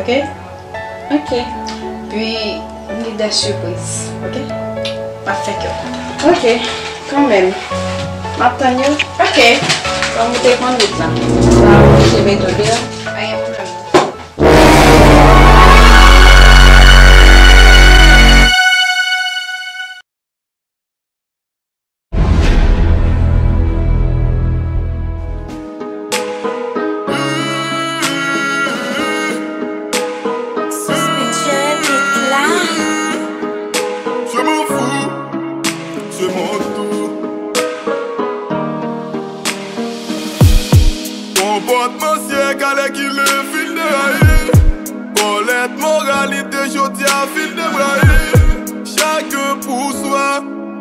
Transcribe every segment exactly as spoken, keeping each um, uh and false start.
Ok? Ok. Pi, m gen de sipriz, ok? M ap fè kè w kontan. Ok, kanmenm. M ap tann yo. Ok. Kòm ou te konn wout la. Sa a, ou oblije mete w deyò. Pa gen pwoblèm. Konpòtman syèk alèkile fin deraye. Kòlèt moralite jodi a fin debraye. Chacun pour soi,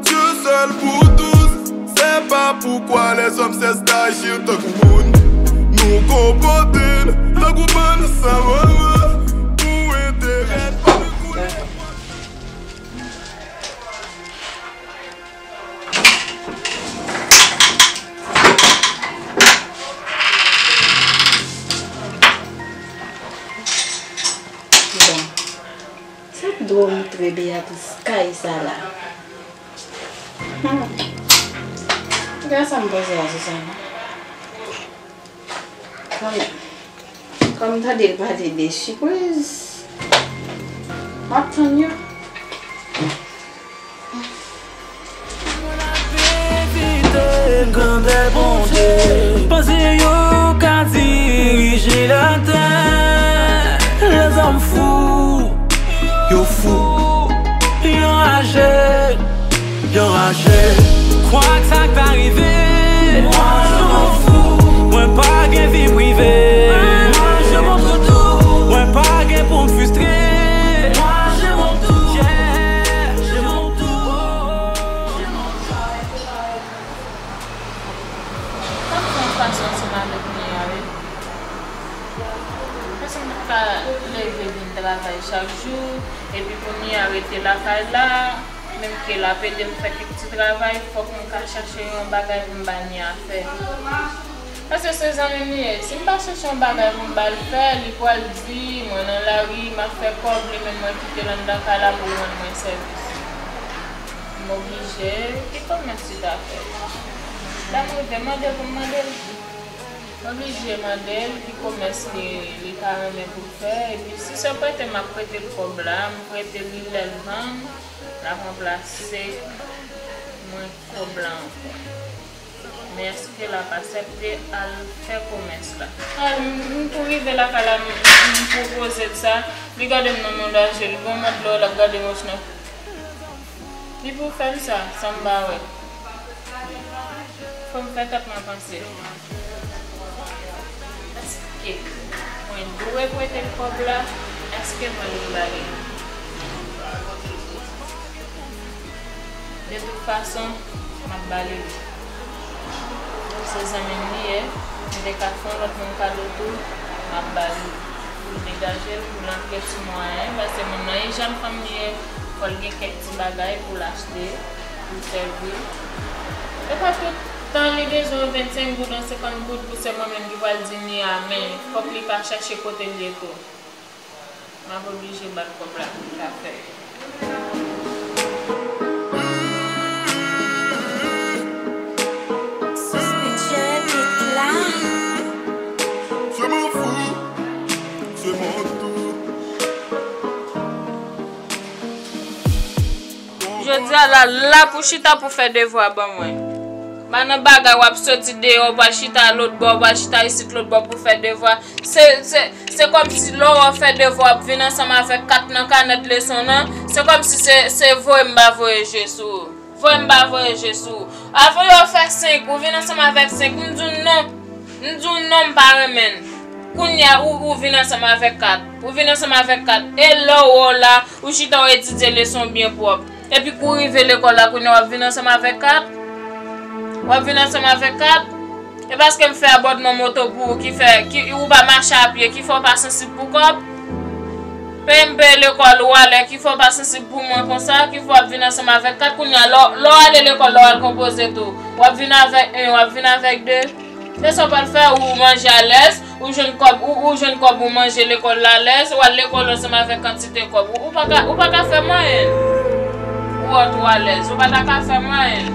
Dieu seul pour tous. C'est pas pourquoi les hommes cessent d'agir tankou moun. Nou konpòte n tankou bann sanront pou enterè n. Bon, sa k dwe moutre Beatrice kay sa la? Hmm. Gade sa m panse a sou sa la. Kanmenm. Kòm m tande l pale de sipriz, m ap tann yo. Grandè Bondye, panse yo ka dirije latè. Lèzòm fou, yo fou, yo raje. Yo raje. Kwak sa k ta rive, mwen pa gen vi prive. Mwen pa gen pou m fristre. Yeah. Sa m fè yon fason ansanm avèk Nia, wi. Paske m pa ka leve vin travay chak jou, epi pou Nia rete lakay la, menm ke l ap ede m fè kèk ti travay, fòk m ka chache yon bagay pou m ba Nia fè. Paske se zanmi m li ye, si m pa chache yon bagay pou m ba l fè, li pral di mwen nan lari, m ap fè kòb, li menm mwen kite l anndan kay la pou l rann mwen sèvis. M oblije, ki komès li ta fè? Lè m rive mande l pou m mande l. M oblije mande l ki komès li, li ta renmen pou l fè, epi si se prete m ap prete l kòb la, m prete li lè l vann, l ap ranplase mwen kòb la ankò. Men èske l ap aksepte al fè komès la? Al, m, m tou rive lakay la, m, m pwopoze l sa, li gade m nan mouda je l, li gon mòd lè w l ap gade m osnon. Li pou fè m sa, san m pa wè. Fò m fè tèt mwen panse. Èske mwen dwe prete l kòb la? Èske mwen dwe ba li? De tout fason, m ap ba li li. Se zanmi m li ye, m te ka fè yon lòt moun kado tou, m ap ba li li. Pou l degaje l, pou l antre ti mwayen, paske moun nan e jèn fanm li ye, fò l gen kèk ti bagay pou l achte, pou l sèvi. Se pa tout tan li bezwen vennsenk goud an senkant goud pou se mwen menm ki pral di Nia, men fòk li ka chèche kote l ye tou. M ap oblije ba l kòb la pou l ka fè. Jodi a la, la pou chita pou fè devwa ban mwen. Pa nan bagay w ap soti deyò, w pral chita lòt bò, w pral chita isit lòt bò pou fè devwa. Se, se, se kòmsi lè w fè devwa, w ap vin ansanm avèk kat nan kanèt leson nan. Se kòmsi se, se voye m pa voye je sou ou. Voye m pa voye je sou ou. Avan yo fè senk, ou vin ansanm avèk senk. M di w non. M di w non, m pa renmen l. Kounye a, ou, ou vin ansanm avèk kat. Ou vin ansanm avèk kat. E lè w wè w la, ou chita w etidye leson w byen pwòp. Epi kou w rive lekòl la, kounye a w ap vin ansanm avèk kat. W ap vin ansanm avèk kat. E paske m fè abòdman moto pou ou ki fè, ki, ou pa mache a pye, ki fè w pa sansib pou kòb. Peye m peye lekòl ou a lè, ki fè w pa sansib pou mwen konsa, ki fè w ap vin ansanm avèk kat. Kounye a, lè w, lè w ale lekòl la, w al konpoze tou. W ap vin avèk en, w ap vin avèk de. Se sa w pral fè, ou manje alèz, Ou jwenn kòb, ou, ou jwenn kòb ou manje lekòl la alèz, ou al lekòl ansanm avèk kantite kòb. Ou, ou pa ka, ou pa ka fè mwayèn. Ou wè w twò alèz, ou pa ta ka fè mwayèn.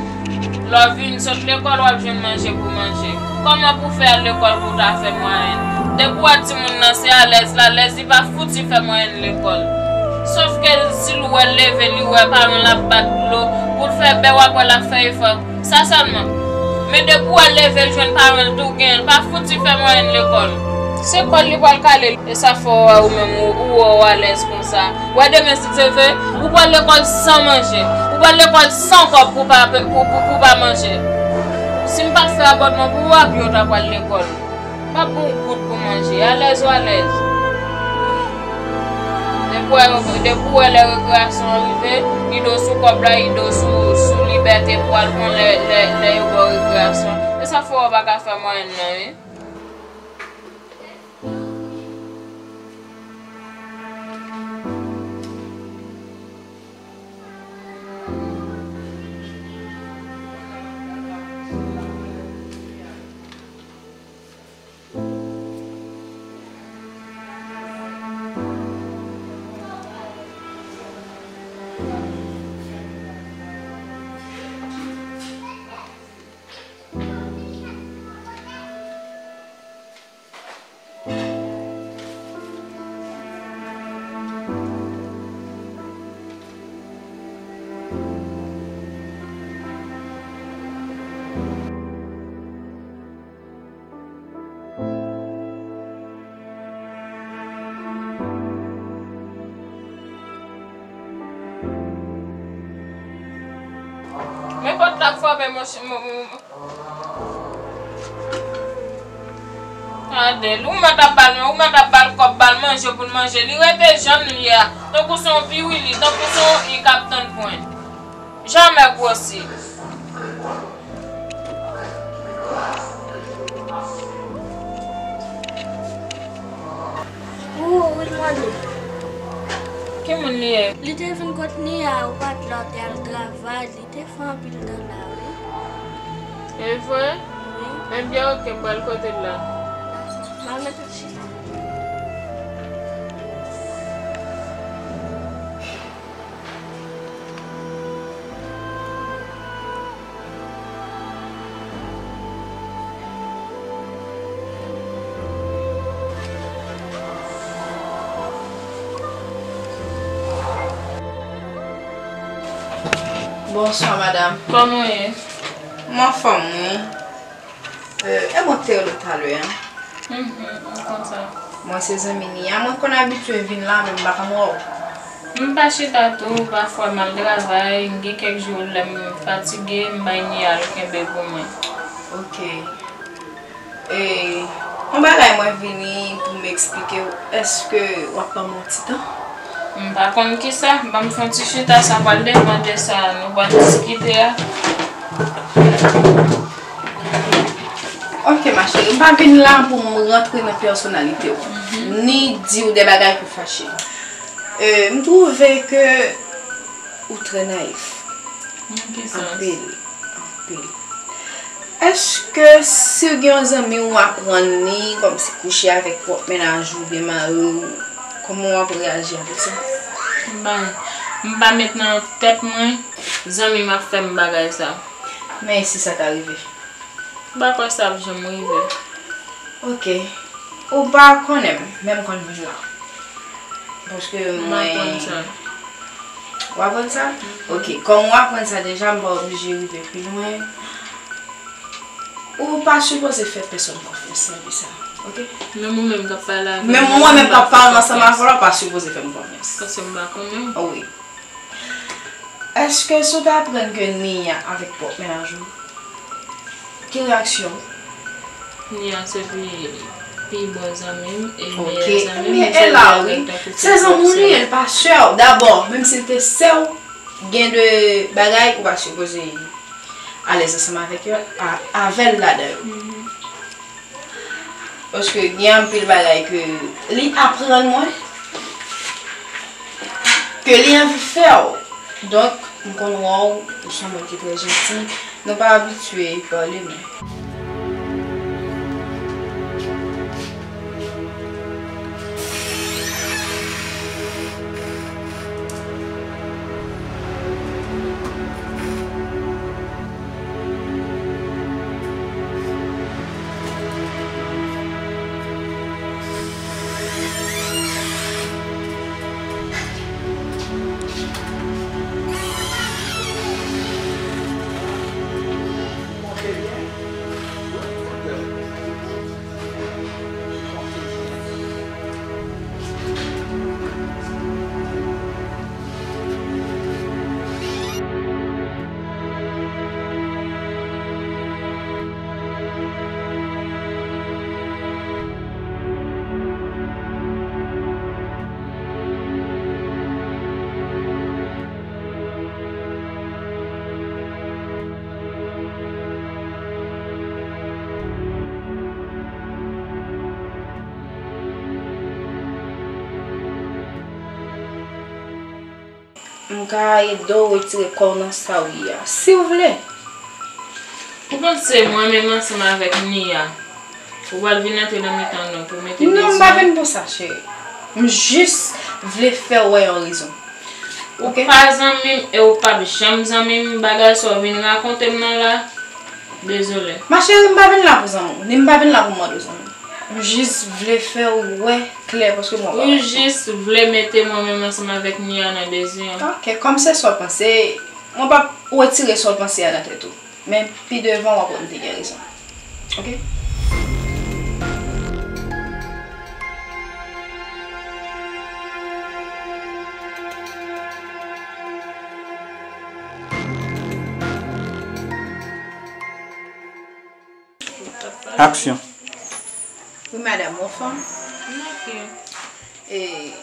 Lè w vin sot lekòl, w ap jwenn manje pou manje. Kòman pou w fè al lekòl pou w ta fè mwayèn? Depi w wè timoun nan se alèz l alèz, li pa fouti fè mwayèn lekòl. Sòf ke si l wè l leve, li wè paran l ap bat dlo, pou l fè bè, w ap wè l ap fè efò. Sa sèlman. Men depi w wè l leve l jwenn paran l tou genyen, l pa fouti fè mwayèn lekòl. Se kò l li pral kale l. E sa fè w wè ou menm ou, ou wè w alèz konsa. W wè demen si Dye vle, ou pral lekòl san manje. Ou pral lekòl san kòb pou pa, pou, pou, pou pa manje. Si m pa t fè abòtman pou ou, a pye w ta pral lekòl. Pa pou yon goud pou manje. Alèz ou alèz. Depi w wè, depi w wè lè rekreyasyon an rive, ide w sou kòb la, ide w sou, sou libète pou w al pran lè, lè, lè yo ba w rekreyasyon. E sa fè w pa ka fè mwayèn nan, wi. Men pòt la k frape, monchè. Gade l, ou mèt ap ba l, ou mèt ap ba l kòb, ba l manje pou l manje. Li rete jan l ye a, tankou se yon piwili, tankou se yon i k ap tann pwen. Jamè gwosi. Ou, ou demande. Ki moun li ye? Li te vin kot Nia, ou pa t la, ou te al travay, li te fè anpil tan la, wi. E vre? Wi. Ebyen, oke, m pral kote l la. Dakò. M al mete l chita. Bonswa, madanm. Kòman w ye? M anfòm, wi. Euh, e mwen ki te rele w talè a? Mhm, m konn sa. Mwen se zanmi Nia. Mwen konn abitye vin la, men m pa konn wè w. M pa chita tou, pafwa m al travay, m gen kèk jou lè m fatige, m bay Nia l kenbe pou mwen. Oke. E, yon bagay mwen vini pou m eksplike w, èske w ap ban m yon ti tan? M pa konn kisa, ban m fè yon ti chita, sa pral depann de sa nou pral diskite a. Ok, ma chérie, m pa vin la pou m rantre nan pèsonalite w, ni di w de bagay pou fache. Euh, m twouve ke ou trè nayif. Nan ki sans? Anpil, anpil. Èske si w gen yon zanmi w aprann li, kòmsi kouche avèk pwòp mennaj ou oubyen mari w, kòman w ap reyaji avèk sa? M pa, m pa met nan tèt mwen, zanmi m ap fè m bagay sa. Men si sa ta rive? M pa kwè sa ap janm rive. Ok. Ou pa konnen m, men m konn vin la. Paske mwen... M aprann sa. Ou aprann sa? Mhm. Ok. Kòm ou aprann sa deja, m pa oblije rive pi lwen. Ou pa sipoze fè pèsonn konfyans nan vi sa, ok? Menm ou menm k ap pale avè m, menm mwen menm k ap pale ansanm avè w la, ou pa sipoze fè m konfyans. Paske m pa konnen w. Wi. Èske si w ta aprann ke Nia avèk pwòp mennaj ou, ki reyaksyon w? Nia se pi, pi bon zanmi m e meyè zanmi m, m sèvi avè l tankou ti frè. Se zanmi w li ye, l pa sè w. Dabò, menm si l te sè w, gen de bagay ou pa sipoze alèz ansanm avèk yo, a, avè l ladan yo. Mhm. Paske gen anpil bagay ke li aprann mwen, ke li anvi fè w. Donk, m konn wè w, ou se yon moun ki trè janti, nou pa abitye pale, men. M ka ede w retire kò w nan sa w ye a, si w vle. Ou panse mwen menm ansanm avèk Nia, ou pral vin antre nan mitan nou pou mete de zye? Non, m pa vin pou sa, cheri. M jis vle fè w wè yon rezon. Ou pa zanmi m e ou p ap janm zanmi m, bagay sa w vin rakonte m nan la, dezole. Ma chérie, m pa vin la pou zanmi w, ni m pa vin la pou mande w zanmi. M jis vle fè w wè klè, paske m wè w pa wè. Ou jis vle mete mwen menm ansanm avèk Nia nan de zye an. Ok, kòm se sa w panse, mwen p ap retire sa w panse a nan tèt ou. Men pi devan w ap wè m te gen rezon. Ok? Aksyon. Wi, madanm, ou anfòm? Ok. E,